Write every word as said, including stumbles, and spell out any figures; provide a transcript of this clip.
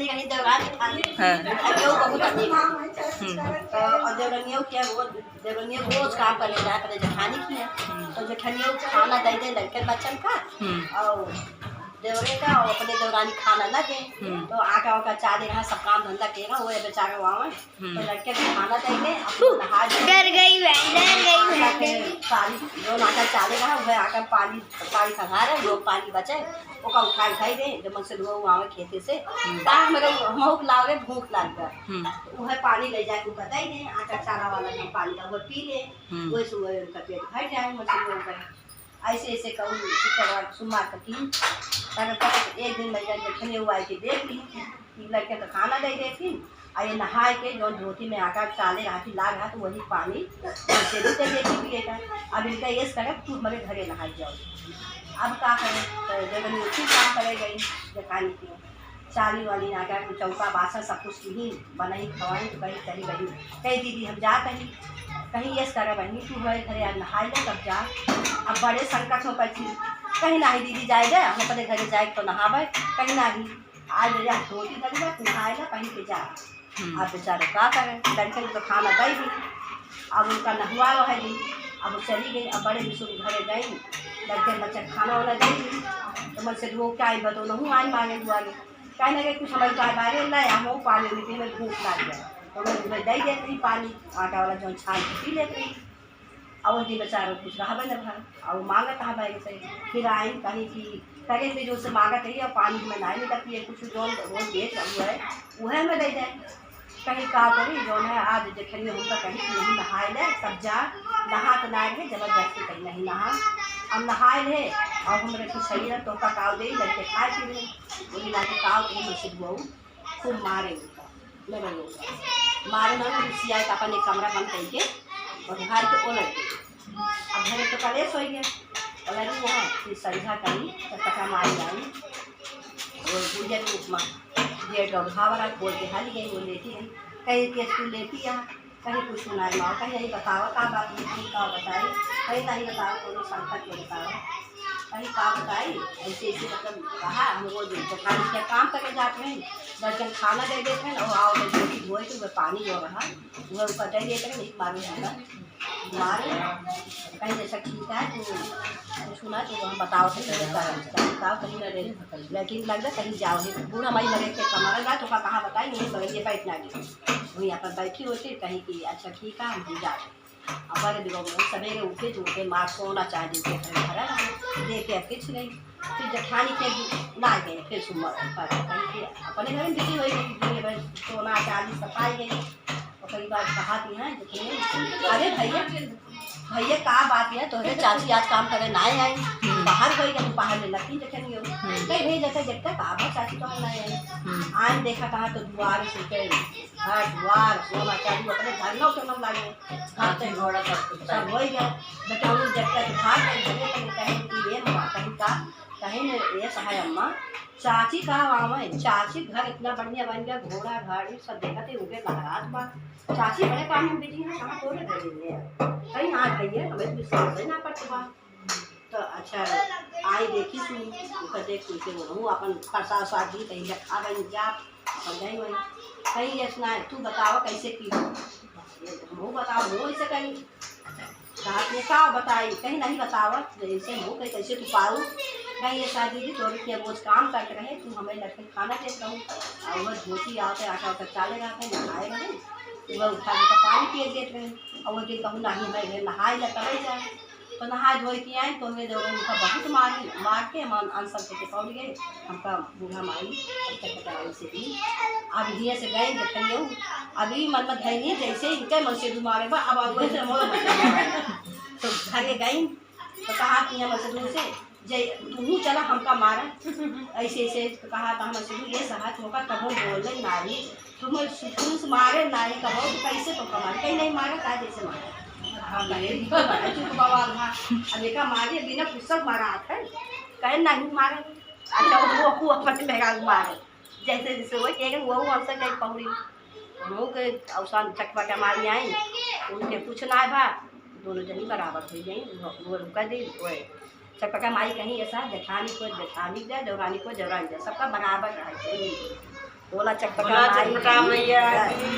कहीं देवरानी खानी, हाँ। मिठाइयों बहुत अधिक। हम्म। तो और देवरनियों के वो, देवरनियों रोज काम करे जाए, अपने जेठानी की है। हम्म। तो जेठानियों खाना दे दे लड़के बच्चन का, हम्म। और देवरे का, और अपने देवरानी खाना ना दे। हम्म। तो आका ओका चाले रहा, सब काम धंधा के रहा, वो बेचारे वहाँ हम्म। तो लड़के के खाना दे दे, अपने नहा धो डर गई बहन, डर गई आका बहन। के पानी, जो आका चाले रहा, वह आका पानी, पानी खंगारे, जो पानी बचे, ओका उठाई, उठाई दे, जब मन से धुआ हुआ आवे खेते से, हम्म। का हमरे, हमहू के लागे भूख लाग गया। हम्म। तो वह पानी ले जाके उनका दे दे, आका चाला वाला जो पानी था, वह पी ले, हम्म। वह से वह उनका पेट भर जाए, मन से धुआ उनका। ऐसे, ऐसे कहूँ, शुक्रवार, सोमवार तक की, तब तक एक दिन मैं जाके खने हुआ के देख ली, कि लड़के का खाना दे देती, और ये नहाए के जो धोती में आका चाले रहा थी, लाग रहा, तो वही पानी से भी दे देती पिए का। अब इनका ये करे, तू हमारे घरे नहाए जाओ। अब का करे, तो जब उसी काम करे गई, जेठानी की। चाली वाली आके चौका बासन सब कुछ किही, बनाई खवाई तो कही, "चली बहिनी।" कही, "दीदी, हम जात हई।" कही, "यस करा बहिनी, तू हमारे घरे आज नहाई ले, तब जा।" अब बड़े संकट हो पैसी। कही, "नाही दीदी, जाए दे, हम अपने घरे जाए तो नहावे।" कही, "नाही, आज ले जा धोती धरी बा, तू नहाए ला, पहन के जा।" हम्म। अब बेचारे का करे, लड़के को तो खाना दे दी। अब उनका नहुआ है जी, अब वो चली गई। अब बड़े बिसुर घरे गई, लड़के बच्चे खाना वाना दे दी। तो मन से वो क्या आई बतो, नहु आई मांगे दुआरे। कहने लगे, "कुछ हमारे पास बारे ला, हम वो पानी में, में भूख लाग गया।" तो मैं, मैं दे देती रही पानी, आटा वाला जौन छान के पी लेती रही। और वो दिन बेचारा कुछ रहबे न भा, और वो मांगत रहा बैग से। फिर आई कहीं कि करे से जो से मांगत रही, और पानी में नहीं मिलती है, कुछ जौन रोज बेच रही है, वह हमें दे दे। कहीं का करी, जौन है आज देखिए हम तो कहीं कि नहीं नहाए ले, सब जा, नहा तो ना रहे, जबरदस्ती कहीं नहीं नहा। अब नहाए ले, और हमरे कुछ सही है, तो का काव दे, लड़के खाए पी रहे, वही लाके काव तो हम से दुआऊ। खूब मारे उनका, लड़े उनका। मारे ना, ना, सियाई का अपन एक कमरा बंद करके, और घर के ओलट के। अब घर तो कलेश हो गया, ओलट गया, फिर संझा करी, तो पका मारी आई। और भुजिया के उपमा, डेढ़ डौल घावरा खोल के हाली गई, वो लेती है। कहीं के तू लेती है, कहीं कुछ सुनाए माँ, कहीं नहीं बतावा का बात है, कहीं का बताई, कहीं नहीं बतावा, कोनो संकट में बतावा, कहीं का बताई, ऐसे, ऐसे मतलब कहा, हम वो जो दुकान के काम करे जाते हैं, दस जन खाना दे देते हैं, और आओ तो धोती धोए के वो पानी जो रहा, वो ऊपर दे देते हैं, एक मारे हैं ना, मारे, कहीं जैसा ठीक है, तो कुछ सुना तो हम बताओ थे, कहीं का, कहीं का, कहीं ना दे, लेकिन लग रहा कहीं जाओ, बूढ़ा माई लगे के कमरा ना, तो का कहाँ बताई, नहीं बगल ये बैठना नहीं, वहीं अपन बैठी होती, कहीं कि अच्छा ठीक है, हम जाते। अब बड़े दिनों में सवेरे उठे तो उठे मार सोना चांदी के अपने घर रहे, दे के कुछ नहीं। फिर जेठानी के ना गए, फिर सुबह पर कहीं के अपने घर में बिजी हो गई, दिन भर सोना चांदी सफाई गई। और कई बार कहा भी है, जेठानी, "अरे भैया, भैया का बात है, तोहरे चाची आज काम करे ना आई, बाहर हो गए, बाहर ले लगी जेठानी हो।" हम्म। नहीं भैया, जैसे देखते का बात, चाची तो हम ना आई। हम्म। आज देखा कहा तो दुआर से के घर दुआर, सोना चांदी, अपने घर में उठे मन लागे। हाथी घोड़ा सब कुछ सब होई गया। बेटौनी जब तक भाग गए, घरे तक कहे कि ये माँ, कहीं का, कहीं ने ये कहा, "अम्मा, चाची कहाँ आवे? चाची घर इतना बढ़िया बन गया, घोड़ा गाड़ी सब देखत है, उनके लहरात बा। चाची बड़े काम में बिजी है, कहाँ तोरे घरे में है?" कहीं हाँ भैया, हमें विश्वास ही ना पड़त बा। तो अच्छा, आई देखी सुनी, ओकर देख सुन के बोलहूँ, अपन प्रसाद उसाद दी, कहीं रखा बन जा, अपन गई वही। कहीं यस ना, तू बताओ कैसे की हो? हमहू बताओ, हमहू ऐसे कहीं। रात में का बताई, कहीं नहीं बतावत, जैसे हमहू कहीं कैसे तू पाऊ? कहीं ये शादी दी, तोरे के रोज काम करते रहे, तू हमें लड़के खाना देत रहू, और वह धोती आवते, आटा उटा चाले रहते, नहाए रहे, वह उठा के पानी पिए देत रहे, और वो दिन कहूँ नहीं, मैं नहाए ला, तबे जाए। तो नहाए धोए के आए, तो उनके देवरे उनका बहुत मार, मार के हम अनशन के पहुँच गए। हमका बूढ़ा माई, हमका पकड़ाई से भी। अब हियाँ से गए, देखलिए, अब ई मन में धैनी, जैसे इनके मन से भी मारे बा, अब वैसे मोर मन से मारे। तो घरे गई, तो कहा कि हम से दूर से, "जे तू चला, हमका मारा।" ऐसे, ऐसे तो कहा, तो हम से दूर, "ये सहा, तोहका कबो बोले नारी।" तुम सुकून से मारे नाही कबो, तो कैसे तो कमाई? कहीं नहीं मारा, का जैसे मारा? हाँ, मारे, इनको बड़ा चुप बवाल था। अब एका मारे बिना फुर्सत मारा हाथ है। कहे नहीं मारे। अच्छा, वो, वो अपने लगा मारे। जैसे, जैसे वो कहे, वो हमसे कहीं पकड़ी। वो के अवसान चकपका मारी आई। उनके कुछ ना भा, दोनों जनी बराबर हो गई। वो, वो रुका दे, वो चकपका मारी कहीं ऐसा, जेठानी को जेठानी दे, देवरानी को देवरानी दे, सबका बराबर रहे। बोला चटपटा बोला माई चटपटा की मैया जय। की